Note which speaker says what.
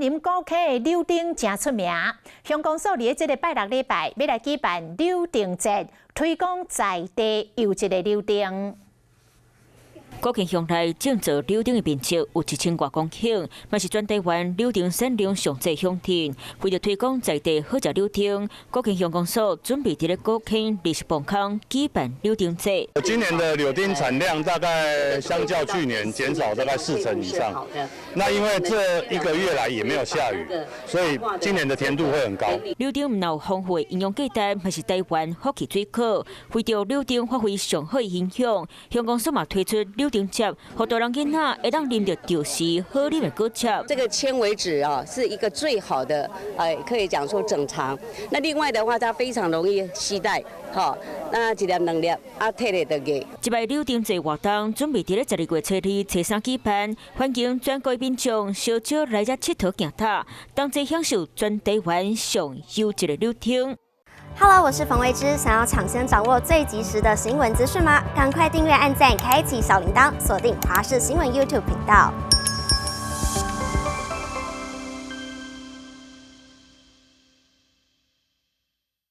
Speaker 1: 林古坑的柳丁誠出名，鄉公所佇這个拜六禮拜欲來舉辦柳丁節，推廣在地優質的柳丁。
Speaker 2: 古坑鄉內種植柳丁的面積有1000外公頃，嘛是全台灣柳丁產量上濟鄉鎮。為著推廣在地好食柳丁，古坑鄉公所準備佇咧古坑20磅空舉辦柳丁節。
Speaker 3: 今年的柳丁產量大概相較去年減少大概4成以上。那因為這一個月來也沒有下雨，所以今年的甜度會很高。
Speaker 2: 柳丁毋但有豐富的營養價值，嘛是台灣福氣水果。為著柳丁發揮上好的營養，鄉公所嘛推出柳丁汁，予大人囡仔會當啉著著時好啉的果汁。
Speaker 4: 這個纖維質啊，是一個最好的，可以講說整腸。那另外的話，它非常容易攜帶，吼，那一粒兩粒啊，體力就硬。
Speaker 2: 這擺柳丁節活動準備佇咧12月初二、初三舉辦，歡迎全國民眾相招來遮𨑨迌行塔，同齊享受全台灣上優質的柳丁。
Speaker 5: Hello，我是馮維之，想要搶先掌握最及時的新聞資訊嗎？趕快訂閱、按讚、開啟小鈴鐺，鎖定華視新聞 YouTube 頻道。